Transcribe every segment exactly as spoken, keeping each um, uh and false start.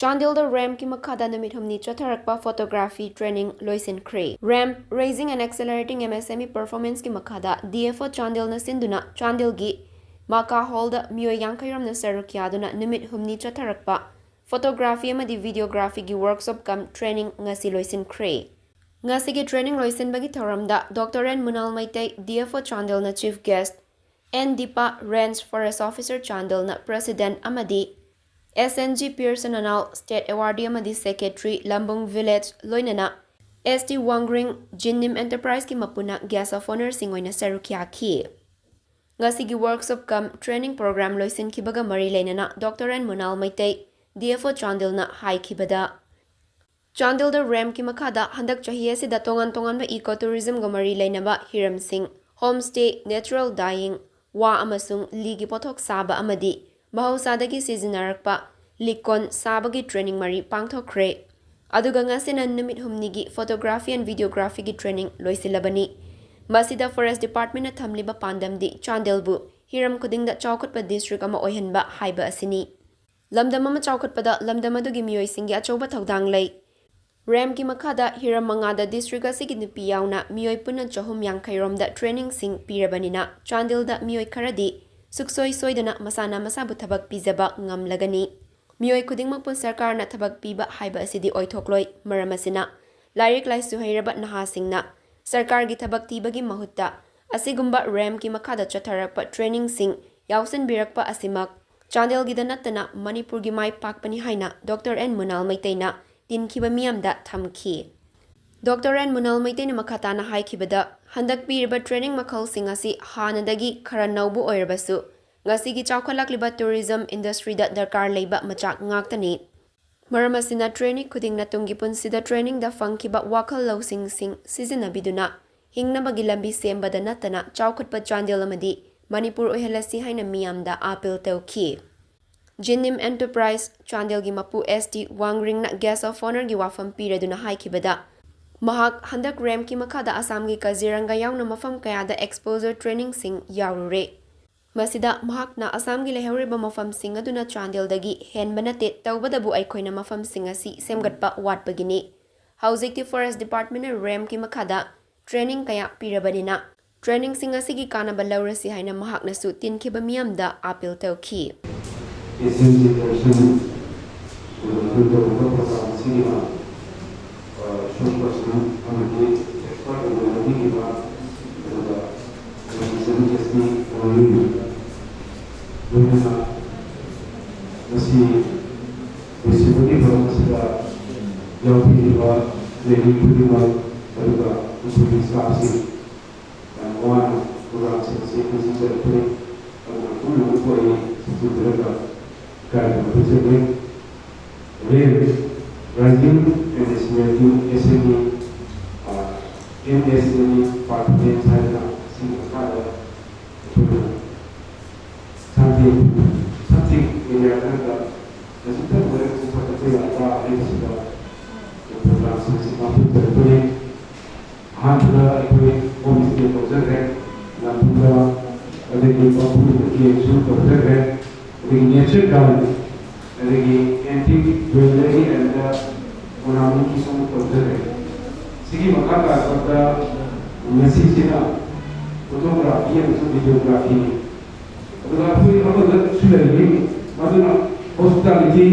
ꯆꯥꯟꯗꯦꯜꯗ ꯔꯦꯝꯞꯀꯤ ꯃꯈꯥꯗ ꯅꯨꯃꯤꯠ ꯍꯨꯝꯅꯤ ꯆꯠꯊꯔꯛꯄ photography training ꯂꯣꯏꯁꯤꯟꯈ꯭ꯔꯦ꯫ RAMP Raising and Accelerating MSME Performanceꯀꯤ ꯃꯈꯥꯗ DFO ꯆꯥꯟꯗꯦꯜꯅ ꯁꯤꯟꯗꯨꯅ ꯆꯥꯟꯗꯦꯜꯒꯤ ꯃꯥꯀꯥ ꯍꯣꯜꯗ ꯃꯤꯑꯣꯏ ꯌꯥꯡꯈꯩ ꯔꯣꯝꯅ ꯁꯔꯨꯛ ꯌꯥꯗꯨꯅ ꯅꯨꯃꯤꯠ ꯍꯨꯝꯅꯤ ꯆꯠꯊꯔꯛꯄ photography ꯑꯃꯗꯤ videographyꯒꯤ workshop cum training ꯉꯁꯤ ꯂꯣꯏꯁꯤꯟꯈ꯭ꯔꯦ꯫ ꯉꯁꯤꯒꯤ training ꯂꯣꯏꯁꯤꯟꯕꯒꯤ ꯊꯧꯔꯝꯗ Doctor N ꯃꯨꯅꯥꯜ Meitei, DFO ꯆꯥꯟꯗꯦꯜꯅ chief guest, N Deepa, Range Forest Officer ꯆꯥꯟꯗꯦꯜꯅ president ꯑꯃꯗꯤ SNG Pearson Anal, state awardee ꯑꯃꯗꯤ secretary, ꯂꯝꯕꯨꯡ village, ꯂꯣꯏꯅꯅ ST ꯋꯥꯡꯒ꯭ꯔꯤꯡ, ꯖꯤꯟꯅꯤꯝ Enterpriseꯀꯤ ꯃꯄꯨꯅ guest of honourꯁꯤꯡ ꯑꯣꯏꯅ ꯁꯔꯨꯛ ꯌꯥꯈꯤ꯫ ꯉꯁꯤꯒꯤ workshop cum training program ꯂꯣꯏꯁꯤꯟꯈꯤꯕꯒ ꯃꯔꯤ ꯂꯩꯅꯅ Doctor N ꯃꯨꯅꯥꯜ ꯃꯩꯇꯩ, DFO ꯆꯥꯟꯗꯦꯜꯅ ꯍꯥꯏꯈꯤꯕꯗ, ꯆꯥꯟꯗꯦꯜꯗ ꯔꯦꯝꯞꯀꯤ ꯃꯈꯥꯗ ꯍꯟꯗꯛ ꯆꯍꯤ ꯑꯁꯤꯗ ꯇꯣꯉꯥꯟ ꯇꯣꯉꯥꯟꯕ eco tourismꯒ ꯃꯔꯤ ꯂꯩꯅꯕ ꯍꯤꯔꯝꯁꯤꯡ, homestay, natural dyeing, ꯋꯥ ꯑꯃꯁꯨꯡ ꯂꯤꯒꯤ ꯄꯣꯠꯊꯣꯛ ꯁꯥꯕ ꯑꯃꯗꯤ ꯃꯍꯧꯁꯥꯗꯒꯤ ꯁꯤꯖꯤꯟꯅꯔꯛꯄ ꯂꯤꯛꯀꯣꯟ ꯁꯥꯕꯒꯤ training ꯃꯔꯤ ꯄꯥꯡꯊꯣꯛꯈ꯭ꯔꯦ꯫ ꯑꯗꯨꯒ ꯉꯁꯤꯅ ꯅꯨꯃꯤꯠ ꯍꯨꯝꯅꯤꯒꯤ photography and videographyꯒꯤ training ꯂꯣꯏꯁꯤꯜꯂꯕꯅꯤ꯫ ꯃꯁꯤꯗ Forest Departmentꯅ ꯊꯝꯂꯤꯕ ꯄꯥꯟꯗꯝꯗꯤ ꯆꯥꯟꯗꯦꯜꯕꯨ ꯍꯤꯔꯝ ꯈꯨꯗꯤꯡꯗ ꯆꯥꯎꯈꯠꯄ district ꯑꯃ ꯑꯣꯏꯍꯟꯕ ꯍꯥꯏꯕ ꯑꯁꯤꯅꯤ꯫ ꯂꯝꯗꯝ ꯑꯃ ꯆꯥꯎꯈꯠꯄꯗ ꯂꯝꯗꯝ ꯑꯗꯨꯒꯤ ꯃꯤꯑꯣꯏꯁꯤꯡꯒꯤ ꯑꯆꯧꯕ ꯊꯧꯗꯥꯡ ꯂꯩ꯫ ꯔꯦꯝꯞꯀꯤ ꯃꯈꯥꯗ ꯍꯤꯔꯝ ꯃꯉꯥꯗ district ꯑꯁꯤꯒꯤ ꯅꯨꯄꯤ ꯌꯥꯎꯅ ꯃꯤꯑꯣꯏ ꯄꯨꯟꯅ ꯆꯍꯨꯝ ꯌꯥꯡꯈꯩ ꯔꯣꯝꯗ trainingꯁꯤꯡ ꯄꯤꯔꯕꯅꯤꯅ ꯆꯥꯟꯗꯦꯜꯗ ꯃꯤꯑꯣꯏ ꯈꯔꯗꯤ ꯁꯨꯛꯁꯣꯏ ꯁꯣꯏꯗꯅ ꯃꯁꯥꯅ ꯃꯁꯥꯕꯨ ꯊꯕꯛ ꯄꯤꯖꯕ ꯉꯝꯂꯒꯅꯤ꯫ ꯃꯤꯑꯣꯏ ꯈꯨꯗꯤꯡꯃꯛꯄꯨ ꯁꯔꯀꯥꯔꯅ ꯊꯕꯛ ꯄꯤꯕ ꯍꯥꯏꯕ ꯑꯁꯤꯗꯤ ꯑꯣꯏꯊꯣꯛꯂꯣꯏ꯫ ꯃꯔꯝ ꯑꯁꯤꯅ, ꯂꯥꯏꯔꯤꯛ ꯂꯥꯏꯁꯨ ꯍꯩꯔꯕ ꯅꯍꯥꯁꯤꯡꯅ ꯁꯔꯀꯥꯔꯒꯤ ꯊꯕꯛ ꯊꯤꯕꯒꯤ ꯃꯍꯨꯠꯇ ꯑꯁꯤꯒꯨꯝꯕ ꯔꯦꯝꯞꯀꯤ ꯃꯈꯥꯗ ꯆꯠꯊꯔꯛꯄ trainingꯁꯤꯡ ꯌꯥꯎꯁꯤꯟꯕꯤꯔꯛꯄ ꯑꯁꯤꯃꯛ ꯆꯥꯟꯗꯦꯜꯒꯤꯗ ꯅꯠꯇꯅ ꯃꯅꯤꯄꯨꯔꯒꯤ ꯃꯥꯏ ꯄꯥꯛꯄꯅꯤ ꯍꯥꯏꯅ Doctor N ꯃꯨꯅꯥꯜ ꯃꯩꯇꯩꯅ ꯇꯤꯟꯈꯤꯕ ꯃꯤꯌꯥꯝꯗ ꯊꯝꯈꯤ꯫ Doctor N ꯃꯨꯅꯥꯜ ꯃꯩꯇꯩꯅ ꯃꯈꯥ ꯇꯥꯅ ꯍꯥꯏꯈꯤꯕꯗ, ꯍꯟꯗꯛ ꯄꯤꯔꯤꯕ training ꯃꯈꯜꯁꯤꯡ ꯑꯁꯤ ꯍꯥꯟꯅꯗꯒꯤ ꯈꯔ ꯅꯧꯕ ꯑꯣꯏꯔꯕꯁꯨ, ꯉꯁꯤꯒꯤ ꯆꯥꯎꯈꯠꯂꯛꯂꯤꯕ tourism industryꯗ ꯗꯔꯀꯥꯔ ꯂꯩꯕ ꯃꯆꯥꯛ ꯉꯥꯛꯇꯅꯤ꯫ ꯃꯔꯝ ꯑꯁꯤꯅ, trainee ꯈꯨꯗꯤꯡꯅ ꯇꯨꯡꯒꯤ ꯄꯨꯟꯁꯤꯗ trainingꯗ ꯐꯪꯈꯤꯕ ꯋꯥꯈꯜ ꯂꯧꯁꯤꯡꯁꯤꯡ ꯁꯤꯖꯤꯟꯅꯕꯤꯗꯨꯅ ꯍꯤꯡꯅꯕꯒꯤ ꯂꯝꯕꯤ ꯁꯦꯝꯕꯗ ꯅꯠꯇꯅ ꯆꯥꯎꯈꯠꯄ ꯆꯥꯟꯗꯦꯜ ꯑꯃꯗꯤ ꯃꯅꯤꯄꯨꯔ ꯑꯣꯏꯍꯜꯂꯁꯤ ꯍꯥꯏꯅ ꯃꯤꯌꯥꯝꯗ appeal ꯇꯧꯈꯤ꯫ ꯖꯤꯟꯅꯤꯝ Enterprise ꯆꯥꯟꯗꯦꯜꯒꯤ ꯃꯄꯨ ST ꯋꯥꯡꯒ꯭ꯔꯤꯡꯅ guest of honourꯒꯤ ꯋꯥꯐꯝ ꯄꯤꯔꯗꯨꯅ ꯍꯥꯏꯈꯤꯕꯗ, ꯃꯍꯥꯛ ꯍꯟꯗꯛ ꯔꯦꯝꯞꯀꯤ ꯃꯈꯥꯗ ꯑꯁꯥꯝꯒꯤ ꯀꯖꯤꯔꯪꯒ ꯌꯥꯎꯅ ꯃꯐꯝ ꯀꯌꯥꯗ exposure trainingꯁꯤꯡ ꯌꯥꯎꯔꯨꯔꯦ꯫ ꯃꯁꯤꯗ ꯃꯍꯥꯛꯅ ꯑꯁꯥꯝꯒꯤ ꯂꯩꯍꯧꯔꯤꯕ ꯃꯐꯝꯁꯤꯡ ꯑꯗꯨꯅ ꯆꯥꯟꯗꯦꯜꯗꯒꯤ ꯍꯦꯟꯕ ꯅꯠꯇꯦ, ꯇꯧꯕꯇꯕꯨ ꯑꯩꯈꯣꯏꯅ ꯃꯐꯝꯁꯤꯡ ꯑꯁꯤ ꯁꯦꯝꯒꯠꯄ ꯋꯥꯠꯄꯒꯤꯅꯤ꯫ ꯍꯧꯖꯤꯛꯇꯤ ꯐꯣꯔꯦꯁ꯭ꯠ ꯗꯤꯄꯥꯔꯠꯃꯦꯟꯠꯅ ꯔꯦꯝꯞꯀꯤ ꯃꯈꯥꯗ ꯇ꯭ꯔꯦꯅꯤꯡ ꯀꯌꯥ ꯄꯤꯔꯕꯅꯤꯅ, ꯇ꯭ꯔꯦꯅꯤꯡꯁꯤꯡ ꯑꯁꯤꯒꯤ ꯀꯥꯟꯅꯕ ꯂꯧꯔꯁꯤ ꯍꯥꯏꯅ ꯃꯍꯥꯛꯅꯁꯨ ꯇꯤꯟꯈꯤꯕ ꯃꯤꯌꯥꯝꯗ ꯑꯥꯄꯤꯜ ꯇꯧꯈꯤ꯫ ꯑꯦꯁ ꯑꯦꯝ ꯖꯤ ꯗꯔꯁꯟ, ꯃꯅꯤꯄꯨꯔ ꯇꯧꯔꯤꯕ ꯄ꯭ꯔꯣꯒ꯭ꯔꯥꯝ ꯑꯁꯤꯒꯤ, ꯑ, ꯁꯣꯔꯠ ꯄꯔꯁꯟ ꯑꯃꯗꯤ ꯑꯦꯛꯁꯄꯔꯠ ꯑꯣꯏꯅ ꯂꯧꯕꯤꯈꯤꯕ, ꯑꯗꯨꯒ ꯃꯁꯤꯁꯟ ꯑꯦꯁ ꯇꯤ ꯑꯣꯏꯔꯤꯕ, ꯂꯣꯏꯅꯅ ꯉꯁꯤ ꯐꯦꯁꯇꯤꯚꯦꯜꯒꯤ ꯊꯧꯔꯝ ꯑꯁꯤꯗ ꯌꯥꯎꯕꯤꯔꯤꯕ ꯂꯩꯔꯤ ꯈꯨꯗꯤꯡꯃꯛ, ꯑꯗꯨꯒ ꯃꯈꯣꯏꯒꯤ ꯁ꯭ꯇꯥꯐꯁꯤꯡ, ꯌꯥꯝ ꯋꯥꯅ ꯄ꯭ꯔꯣꯒ꯭ꯔꯥꯝꯁꯤꯡ ꯑꯁꯤ ꯄꯨꯟꯁꯤꯟꯖꯔꯛꯄꯅꯤ꯫ ꯑꯗꯨꯅ ꯄꯨꯝꯅꯃꯛꯄꯨ ꯑꯩ ꯁꯛꯆꯤꯟꯖꯔꯒ ꯏꯀꯥꯏꯕ ꯐꯣꯡꯗꯣꯛꯆꯔꯤ꯫ ꯍꯣꯔꯦꯟ Rising and Emerging S M E, ꯑ, M S M E Performance ꯍꯥꯏꯗꯅ ꯑꯁꯤꯒꯤ ꯃꯈꯥꯗ ꯑꯩꯈꯣꯏꯅ ꯁꯝꯊꯤꯡ, ꯁꯝꯊꯤꯡ ꯑꯦꯔꯤꯌꯥ ꯈꯔꯗ ꯈꯖꯤꯛꯇꯪ ꯑꯣꯏꯔꯒꯁꯨ ꯆꯥꯎꯈꯠꯄ ꯌꯥꯕ ꯍꯥꯏꯕꯁꯤꯗ ꯄ꯭ꯔꯣꯒ꯭ꯔꯥꯝꯁꯤꯡ ꯑꯁꯤ ꯄꯥꯡꯊꯣꯛꯆꯔꯛꯄꯅꯤ꯫ ꯑꯍꯥꯟꯕꯗ ꯑꯩꯈꯣꯏ ꯍꯣꯝ ꯁ꯭ꯇꯦ ꯇꯧꯖꯈ꯭ꯔꯦ, ꯂꯝꯕꯨꯗ, ꯑꯗꯒꯤ ꯄꯝꯄꯨꯗ ꯀꯦꯝꯁꯨ ꯇꯧꯖꯈ꯭ꯔꯦ, ꯑꯗꯒꯤ ꯅꯦꯆꯔ ꯒꯥꯔꯗꯦꯟ, ꯑꯗꯒꯤ ꯑꯦꯟꯇꯤꯛ ꯖ꯭ꯋꯦꯂꯔꯤ ꯑꯦꯟꯗ ꯑꯣꯔꯅꯥꯃꯦꯟꯀꯤꯁꯨ ꯑꯃꯨꯛ ꯇꯧꯖꯈ꯭ꯔꯦ꯫ ꯁꯤꯒꯤ ꯃꯈꯥ ꯇꯥꯔꯛꯄꯗ ꯉꯁꯤꯁꯤꯅ ꯐꯣꯇꯣꯒ꯭ꯔꯥꯐꯤ ꯑꯃꯁꯨꯡ ꯚꯤꯗꯤꯑꯣꯒ꯭ꯔꯥꯐꯤꯅꯤ꯫ ꯑꯗꯨꯒ ꯑꯩꯈꯣꯏ ꯑꯃꯗꯁꯨ ꯂꯩꯔꯤ, ꯃꯗꯨꯅ hospitality,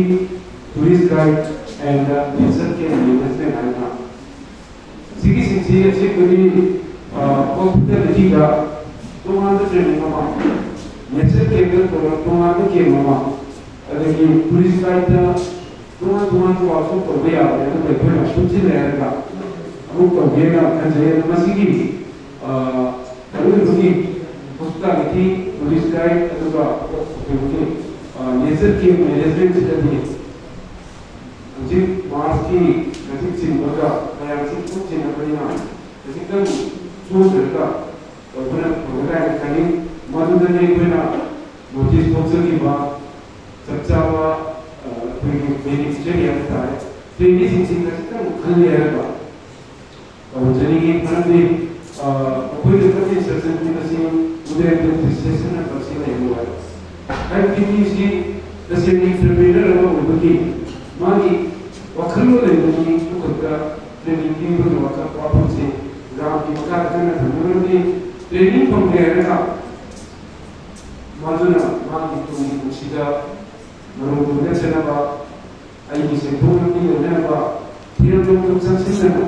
tourist guide and nature care management ꯍꯥꯏꯅ꯫ ꯁꯤꯒꯤꯁꯤꯡꯁꯤ ꯑꯁꯦꯡꯕꯗꯤ, ꯑ, ꯍꯣꯁꯄꯤꯇꯥꯂꯤꯇꯤꯗ ꯇꯣꯉꯥꯟꯕ ꯇ꯭ꯔꯦꯅꯤꯡ ꯑꯃ, ꯅꯦꯆꯔ ꯀꯦꯌꯔꯗ ꯇꯣꯉꯥꯟꯕ ꯀꯦꯝ ꯑꯃ, ꯑꯗꯒꯤ ꯇꯨꯔꯤꯁ ꯒꯥꯏꯗꯇ ꯇꯣꯉꯥꯟ ꯇꯣꯉꯥꯟꯕ ꯋꯥꯛꯁꯣꯞ ꯇꯧꯕ ꯌꯥꯕꯅꯦ꯫ ꯑꯗꯨꯒ ꯑꯩꯈꯣꯏꯅ ꯄꯨꯟꯁꯤꯜꯂꯦ ꯍꯥꯏꯔꯒ ꯑꯃꯨꯛ ꯇꯧꯒꯦꯅ ꯈꯟꯖꯩ꯫ ꯑꯗꯣ ꯃꯁꯤꯒꯤ, ꯑ, ꯑꯔꯣꯏꯕꯒꯤ ꯍꯣꯁꯄꯤꯇꯥꯂꯤꯇꯤ, ꯇꯨꯔꯤꯁ ꯒꯥꯏꯗ, ꯑꯗꯨꯒ ꯑꯩꯈꯣꯏꯒꯤ, ꯑ, ꯅꯦꯆꯔ ꯀꯦꯝ ꯃꯦꯅꯦꯖꯃꯦꯟꯁꯤꯗꯗꯤ ꯍꯧꯖꯤꯛ ꯃꯥꯔꯁꯀꯤ ꯈꯖꯤꯛ ꯆꯤꯟꯕꯒ ꯃꯌꯥꯝꯁꯤ ꯄꯨꯟꯁꯤꯟꯅꯕꯅꯤꯅ ꯈꯖꯤꯛꯇꯪ ꯆꯣꯟꯊꯔꯒ ꯇꯧꯕꯅ ꯐꯒꯗ꯭ꯔꯥ ꯍꯥꯏꯅ ꯈꯜꯂꯤ꯫ ꯃꯗꯨꯗꯅꯤ ꯑꯩꯈꯣꯏꯅ ꯅꯣꯇꯤꯁ ꯊꯣꯛꯆꯈꯤꯕ ꯆꯞ ꯆꯥꯕ, ꯑ, ꯑꯩꯈꯣꯏꯒꯤ ꯕꯦꯅꯤꯐꯤꯁꯔꯤ ꯍꯥꯏꯕ ꯇꯥꯔꯦ, ꯇ꯭ꯔꯦꯅꯤꯡꯁꯤꯡꯁꯤ ꯈꯖꯤꯛꯇꯪ ꯈꯟꯅ ꯍꯥꯏꯔꯒ ꯇꯧꯖꯅꯤꯡꯉꯤ꯫ ꯃꯔꯝꯗꯤ, ꯑ, ꯃꯈꯣꯏꯗ ꯐꯖꯅ ꯏꯟꯁꯇ꯭ꯔꯛꯁꯟ ꯄꯤꯕꯁꯤ ꯃꯗꯨ ꯔꯦꯖꯤꯁꯇ꯭ꯔꯦꯁꯟ ꯅꯝꯕꯔꯁꯤ ꯍꯥꯏꯕꯗꯤ ꯃꯤꯁꯤ ꯇꯁꯦꯡꯅ entrepreneur ꯑꯃ ꯑꯣꯏꯕꯒꯤ ꯃꯥꯒꯤ ꯋꯥꯈꯜꯂꯣꯟ ꯂꯩꯕꯒꯤ ꯃꯈꯨꯠꯇ training ꯄꯤꯕꯒꯤ ꯋꯥꯈꯜ ꯋꯥꯐꯝꯁꯦ ꯒ꯭ꯔꯥꯝꯒꯤ ꯃꯈꯥꯗ ꯆꯪꯅ ꯊꯝꯕ ꯃꯔꯝꯗꯤ training ꯐꯪꯗꯦ ꯍꯥꯏꯔꯒ ꯃꯗꯨꯅ ꯃꯥꯒꯤ ꯇꯨꯡꯒꯤ ꯄꯨꯟꯁꯤꯗ ꯃꯔꯨꯝ ꯀꯣꯏꯅ ꯆꯠꯅꯕ ꯑꯩꯒꯤ ꯁꯦꯟꯊꯣꯛ ꯂꯝꯕꯤ ꯑꯣꯏꯅꯅꯕ ꯐꯤꯔꯝꯂꯣꯝꯗ ꯆꯪꯁꯤꯟꯗꯅ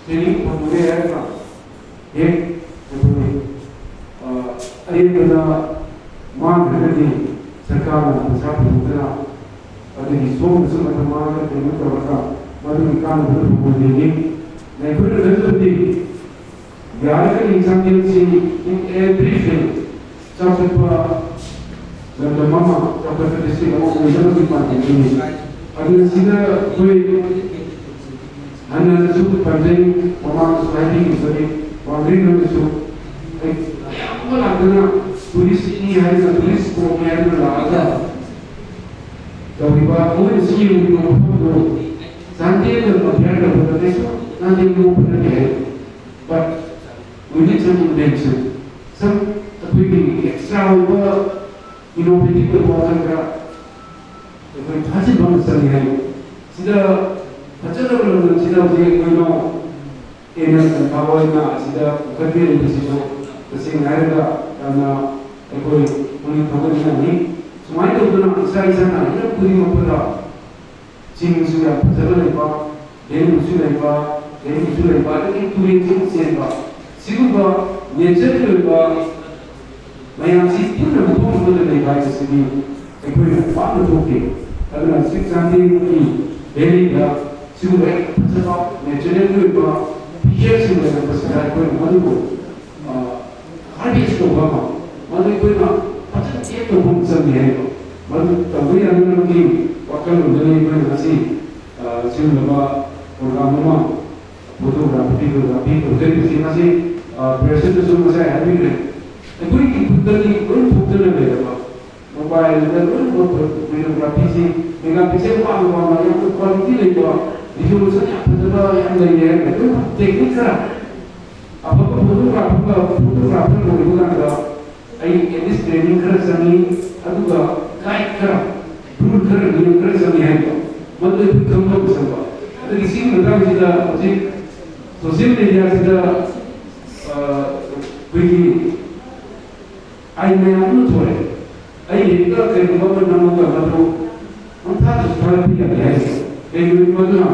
training ꯐꯪꯂꯦ ꯍꯥꯏꯔꯒ ꯍꯦꯛ ꯑꯩꯈꯣꯏ ꯑꯔꯦꯝꯕꯗ ꯃꯥꯡꯈ꯭ꯔꯒꯗꯤ ꯁꯔꯀꯥꯔꯅ ꯄꯩꯁꯥ ꯄꯨꯊꯣꯛꯇꯅ ꯑꯗꯨꯒꯤ ꯁꯣꯝꯗꯁꯨ ꯃꯇꯝ ꯃꯥꯡꯗ ꯀꯩꯅꯣ ꯇꯧꯔꯒ ꯃꯗꯨꯒꯤ ꯀꯥꯟꯅꯕꯗꯨ ꯐꯪꯂꯣꯏꯗꯣꯏꯅꯤ꯫ ꯑꯩꯈꯣꯏꯅ ꯈꯟꯖꯕꯗꯤ ꯌꯥꯔꯒꯗꯤ ꯆꯥꯟꯗꯦꯜꯁꯤ in every field ꯆꯥꯎꯈꯠꯄ ꯂꯝꯗꯝ ꯑꯃ, ꯆꯥꯎꯈꯠꯄ district ꯑꯃ ꯑꯣꯏꯅꯕꯒꯤ ꯄꯥꯟꯗꯝꯗꯨꯅꯤ꯫ ꯑꯗꯨꯅ ꯁꯤꯗ ꯑꯩꯈꯣꯏ ꯍꯟꯅꯅꯁꯨ ꯄꯟꯖꯩ, ꯃꯃꯥꯡꯗꯁꯨ ꯍꯥꯏꯕꯤꯈꯤꯕꯅꯤ, ꯋꯥꯡꯈꯩꯗꯁꯨ ꯑꯩ ꯃꯌꯥꯝ ꯑꯃ ꯂꯥꯛꯇꯅ tourist ꯅꯤ ꯍꯥꯏꯗꯅ, tourist spot ꯅꯤ ꯍꯥꯏꯗꯅ ꯂꯥꯛꯑꯒ ꯇꯧꯔꯤꯕ ꯃꯣꯏꯅ ꯁꯤ ꯌꯦꯡꯉꯤꯕ ꯃꯐꯝꯗꯣ ꯆꯥꯟꯗꯦꯜꯒ compare ꯇꯧꯕꯗ ꯀꯩꯁꯨ ꯆꯥꯟꯗꯦꯜ ꯅꯣꯞꯄ ꯅꯠꯇꯦ ꯍꯥꯏ꯫ But we need some invention, some ꯑꯩꯈꯣꯏꯒꯤ extra ꯑꯣꯏꯕ innovative ꯑꯣꯏꯕ ꯋꯥꯈꯜ ꯈꯔ ꯑꯩꯈꯣꯏ ꯊꯥꯖꯤꯟꯕ ꯑꯃ ꯆꯪꯉꯤ ꯍꯥꯏ꯫ ꯁꯤꯗ ꯐꯖꯔꯕ ꯂꯝꯗꯝꯁꯤꯗ ꯍꯧꯖꯤꯛ ꯑꯩꯈꯣꯏꯅ ꯑꯦꯟ ꯑꯦꯜ ꯇꯝꯐꯥꯕ ꯑꯣꯏꯅ ꯑꯁꯤꯗ ꯄꯨꯈꯠꯄꯤꯔꯤꯕꯁꯤꯁꯨ ꯇꯁꯦꯡꯅ ꯍꯥꯏꯔꯒ ꯌꯥꯝꯅ ꯑꯩꯈꯣꯏ ꯄꯨꯛꯅꯤꯡ ꯊꯧꯒꯠꯅꯤꯡꯉꯥꯏꯅꯤ꯫ ꯁꯨꯃꯥꯏꯅ ꯇꯧꯗꯅ ꯏꯁꯥ ꯏꯁꯥꯅ ꯍꯤꯔꯝ ꯈꯨꯗꯤꯡꯃꯛꯇꯗ ꯆꯤꯡꯁꯨ ꯌꯥꯝ ꯐꯖꯕ ꯂꯩꯕ, ꯂꯩꯃꯁꯨ ꯂꯩꯕ, ꯂꯩꯃꯁꯨ ꯂꯩꯕ, ꯑꯗꯒꯤ ꯇꯨꯔꯦꯜꯁꯨ ꯆꯦꯟꯕ, ꯁꯤꯒꯨꯝꯕ natureꯒꯤ ꯑꯣꯏꯕ ꯃꯌꯥꯝꯁꯤ ꯄꯨꯟꯅ ꯃꯐꯝ ꯑꯃꯗ ꯂꯩꯕ ꯍꯥꯏꯕꯁꯤꯗꯤ ꯑꯩꯈꯣꯏꯅ ꯄꯥꯛꯅ ꯊꯣꯛꯇꯦ꯫ ꯑꯗꯨꯅ ꯁꯤꯛꯁ ꯆꯥꯟꯗꯦꯜꯒꯤ valleyꯗ ꯁꯤꯒꯨꯝꯕ ꯌꯥꯝ ꯐꯖꯕ natureꯒꯤ ꯑꯣꯏꯕ featureꯁꯤꯡ ꯂꯩꯔꯝꯕꯁꯤꯗ ꯑꯩꯈꯣꯏꯅ ꯃꯗꯨꯕꯨ harvest ꯇꯧꯕ ꯑꯃ, ꯃꯗꯨ ꯑꯩꯈꯣꯏꯅ ꯐꯖꯅ check ꯇꯧꯕ ꯑꯃ ꯆꯪꯉꯦ ꯍꯥꯏꯕ꯫ ꯃꯗꯨ ꯇꯧꯕ ꯌꯥꯅꯅꯕꯒꯤ ꯋꯥꯈꯜꯂꯣꯟꯗꯅꯤ ꯑꯩꯈꯣꯏꯅ ꯉꯁꯤ ꯁꯤꯒꯨꯝꯂꯕ program ꯑꯃ photography videography ꯇꯧꯖꯔꯤꯕꯁꯤ꯫ ꯃꯁꯤ pressꯇꯁꯨ ꯉꯁꯥꯏ ꯍꯥꯏꯕꯤꯈ꯭ꯔꯦ꯫ ꯑꯩꯈꯣꯏꯒꯤ ꯈꯨꯠꯇꯗꯤ ꯂꯣꯏ ꯊꯣꯛꯇꯨꯅ ꯂꯩꯔꯕ mobileꯗ ꯂꯣꯏꯅꯃꯛ videographyꯁꯤ megapixel ꯋꯥꯡꯅ ꯋꯥꯡꯅ ꯌꯥꯝꯅ quality ꯂꯩꯕ, resolution ꯌꯥꯝ ꯐꯖꯕ ꯌꯥꯝ ꯂꯩꯔꯦ꯫ ꯑꯗꯨꯝ technique ꯈꯔ ꯑꯐꯕ photographerꯒ photographer ꯑꯣꯏꯕ ꯀꯥꯟꯗ ꯑꯩ ꯑꯦꯠ ꯂꯤꯁ ꯇ꯭ꯔꯦꯅꯤꯡ ꯈꯔ ꯆꯪꯉꯤ, ꯑꯗꯨꯒ ꯒꯥꯏꯗ ꯈꯔ, ꯔꯨꯜ ꯈꯔ, ꯅꯤꯌꯣꯝ ꯈꯔ ꯆꯪꯉꯤ ꯍꯥꯏꯕꯗꯣ, ꯃꯗꯨ ꯑꯩꯈꯣꯏ ꯈꯪꯕ ꯑꯃ ꯆꯪꯕ꯫ ꯑꯗꯒꯤ ꯁꯤꯒꯤ ꯃꯇꯥꯡꯁꯤꯗ ꯍꯧꯖꯤꯛ ꯁꯣꯁꯤꯌꯦꯜ ꯃꯦꯗꯤꯌꯥꯁꯤꯗ, ꯑ, ꯑꯩꯈꯣꯏꯒꯤ ꯑꯥꯏꯟ ꯃꯌꯥꯝ ꯑꯃ ꯊꯣꯛꯑꯦ꯫ ꯑꯩ ꯍꯦꯛꯇ ꯀꯩꯒꯨꯝꯕ ꯑꯃ ꯅꯝꯃꯒ ꯃꯗꯨ ꯄꯪꯊꯥꯗꯁꯨ ꯊꯥꯒꯠꯄ ꯌꯥꯗꯦ ꯍꯥꯏꯔꯤ꯫ ꯀꯩꯒꯤꯅꯣ ꯃꯗꯨꯅ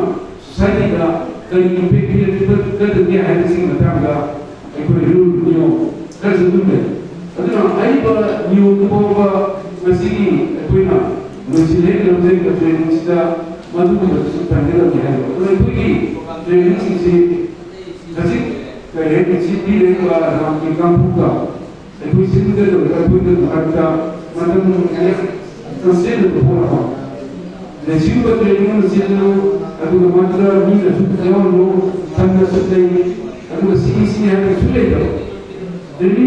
ꯁꯣꯁꯥꯏꯇꯤꯗ ꯀꯔꯤ ꯏꯝꯄꯦꯛ ꯄꯤꯔꯛꯀꯗꯒꯦ ꯍꯥꯏꯕꯁꯤꯒꯤ ꯃꯇꯥꯡꯗ ꯑꯩꯈꯣꯏ ꯔꯨꯜ ꯅꯤꯌꯣꯝ ꯈꯔꯁꯨ ꯑꯗꯨꯝ ꯂꯩ꯫ ꯑꯗꯨꯅ ꯍꯥꯏꯔꯤꯕ ꯅꯤꯌꯣꯝꯗꯨ ꯐꯥꯎꯕ ꯉꯁꯤꯒꯤ ꯑꯩꯈꯣꯏꯅ ꯂꯣꯏꯁꯤꯜꯂꯦ ꯂꯧꯖꯩ ꯇ꯭ꯔꯦꯅꯤꯡꯁꯤꯗ ꯃꯗꯨꯒꯨꯝꯕꯗꯨꯁꯨ ꯄꯟꯒꯗꯕꯅꯤ ꯍꯥꯏꯕ꯫ ꯑꯗꯨꯅ ꯑꯩꯈꯣꯏꯒꯤ ꯇ꯭ꯔꯦꯅꯤꯡꯁꯤꯡꯁꯤ ꯍꯧꯖꯤꯛ ꯀꯔꯤ ꯍꯥꯏꯅꯤ, ꯁꯤ ꯄꯤꯔꯤꯕ ꯔꯥꯝꯒꯤ ꯀꯥꯡꯕꯨꯒ ꯑꯩꯈꯣꯏ ꯁꯤꯟꯒꯗꯧꯔꯤꯕ ꯑꯩꯈꯣꯏꯒꯤ ꯃꯔꯛꯇ ꯃꯇꯝ ꯆꯪꯁꯤꯟꯅꯕ ꯄꯣꯠ ꯑꯃ꯫ ꯂꯩꯁꯤꯟꯕ ꯇ꯭ꯔꯦꯅꯤꯡ ꯑꯃ ꯆꯦꯜꯂꯨ, ꯑꯗꯨꯒ ꯃꯗꯨꯗ ꯃꯤꯅꯁꯨ ꯌꯥꯎꯍꯜꯂꯨ, ꯐꯟꯗꯁꯨ ꯂꯩ, ꯑꯗꯨꯒ ꯁꯤꯅꯤ ꯁꯤꯅꯤ ꯍꯥꯏꯕꯁꯨ ꯂꯩꯇꯕ꯫ ꯇ꯭ꯔꯦꯅꯤꯡ